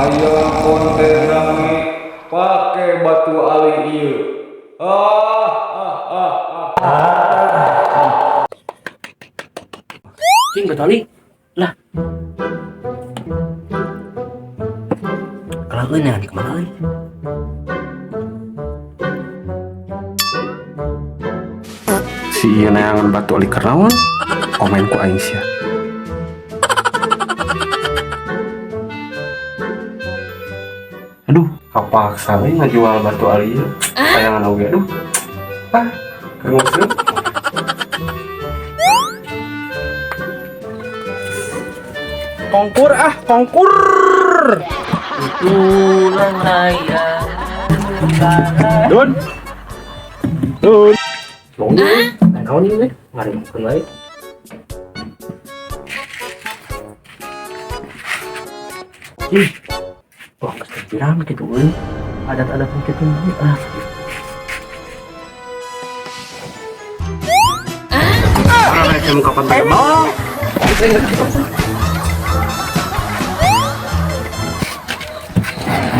Hayang konten rame pake batu ali ieu. Ah ah ah ah. Cing batu ali. Lah. Kalau euy di kemana euy? Si ieu neangan batu ali keur naon? Komen ku aing sia. Aduh, kapaksa we ngajual batu ali ieu. Sayangan oge aduh. Ah, keur nguseup. Kongkur ah, kongkur. Tulang raya. Dun. Dun. Long deui. Naon ieu teh? Ngarimkeun wae. Ih. Wah, geus pirang kitu euy. Adat-adat kitu ah. Orang rek mau kapan teh bawa.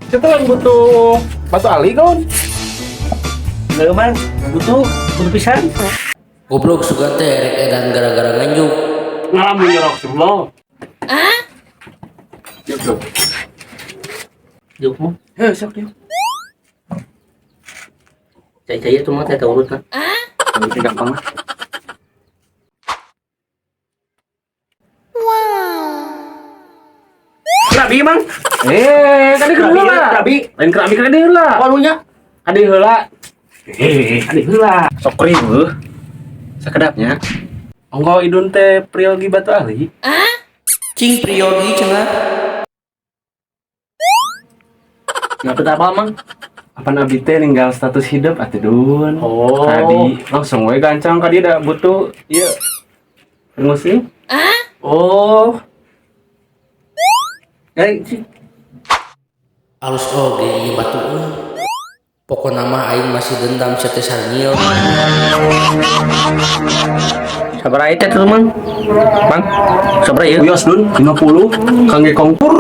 Itu kan butuh batu ali kan? Heuh man, butuh butuh pisan. Goblok sugan teh erek edan gara-gara nganjuk. Ngalamun jorok sebel. Yuk, yuk. Juk mah. Heh, sok yuk. Cai-cai itu mah teh urut kan. Ini gampang lah. Krabi mang. Eh, kadi Krabi, heula. krabi. Lain krabi kadi heula. Walunya. Kadi heula. Eh, kadi heula. Sok riweuh. Sakedapnya. Ongko idun teh priyogi batu ali. Cing priyogi cenah. Nggak apa mang? Apa nabi teh ninggal status hidup atuh dun. Oh. Tadi langsung we gancang ka dia da butuh ieu. Ngusir. Oh. Eh, cing. Alus oge ieu batu euy. Pokona mah aing masih dendam sia teh sarnyil. Sabar aja teh tuh mang. Mang, sabar ya. Wios dun 50 kangge kongkur.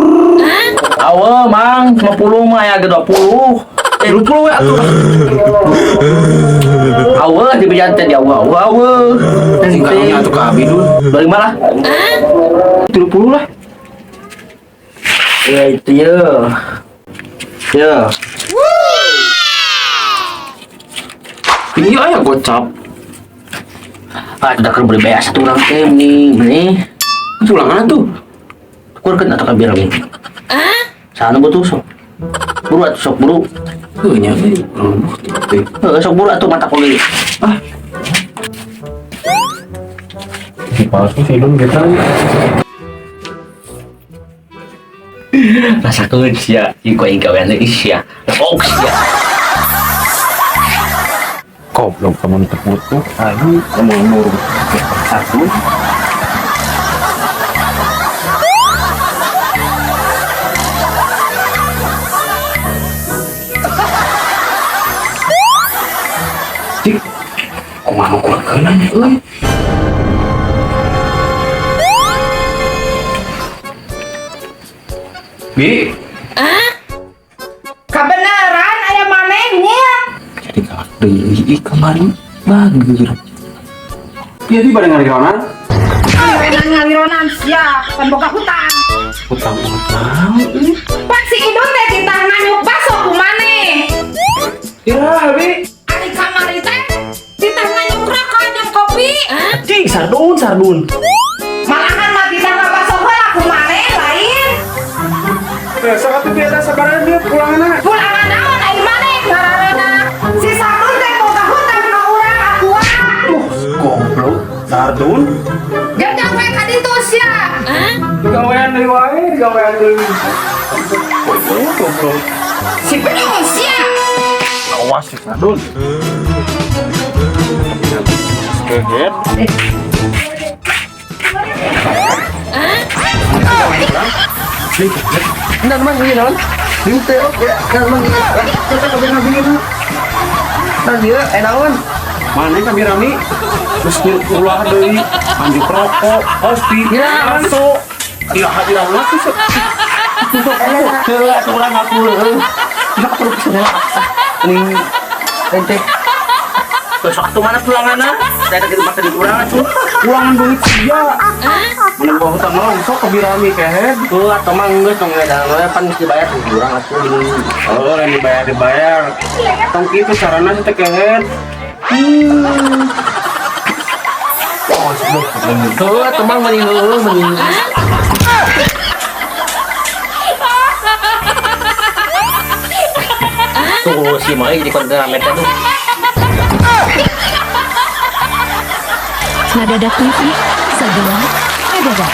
Awe mang, 50 mah ya 20. 30 we atuh. Awe di bejan teh di awe awe awe. Sing karunya atuh ka abi dun. 25 lah. 30 lah. Ya itu ya. Ya. Tinggi aya gocap. Ah, udah keur beli beas satu orang teh nih, nih. Pulang atuh. Tukurkeun atuh ka biar nih. Sana butuh sok. Buru atuh sok buru. Heuh nya euy, urang butuh teh. Heuh, sok buru atuh mata kuli. Ah. Si palsu si Idun kita. Rasakeun sia, ieu ku aing gawean deui sia. Lepok sia. Goblok kamu terputus, aduh, kamu nurut. Aduh. Cik, kumaha kurang euy? Bi, Kabeneran aya manehnya. Jadi galak deui kemarin bager. Jadi pada ngalironan? Edan ngalironan sia, pan boga hutang. Hutang utang. Pan si Idun teh titah nganyuk baso ku maneh. Ya, Bi. Ari kamari teh titah nganyuk rokok jeung kopi. Cing, sardun, sardun. Malahan mah titah ngabaso heula ku maneh lain. Besok atuh biasa sabaran dia pulangan. Pulangan naon ari maneh ngarareuna. Si Sardun teh boga hutang ka urang aqua. Tuh, goblok. Sardun. Jajang we ka ditu sia. Gawean deui wae, gawean deui. Goblok, goblok. Si Bedul sia. Awas si Sardun. Kaget. Enggak, mang, ieu naon? Diuk teh, ya, naon mang. Kita kabeh nabi ieu. Nah, ieu eh naon? Mana kami rami? Terus ulah deui, anjuk rokok, pasti. Ya, Masuk. Iraha iraha tuh. Heula atuh urang ngaku heueuh. Bisa perlu kesana. Ini lain teh. Besok tuh mana pulanganna? Saya gitu masa di urang atuh. Ulangan duit sia. Mana gua hutang langsung ke birami kehed. Tuh atau mah geus tong edan we pan geus dibayar ku urang atuh gini. Oh, lain dibayar dibayar. Tong kitu carana sih teh kehed. Oh, sebelum. Tuh atuh mah mending heueuh mending. Tuh si Mai di konten rame teh tuh. Ngadadak TV, segala ngadadak.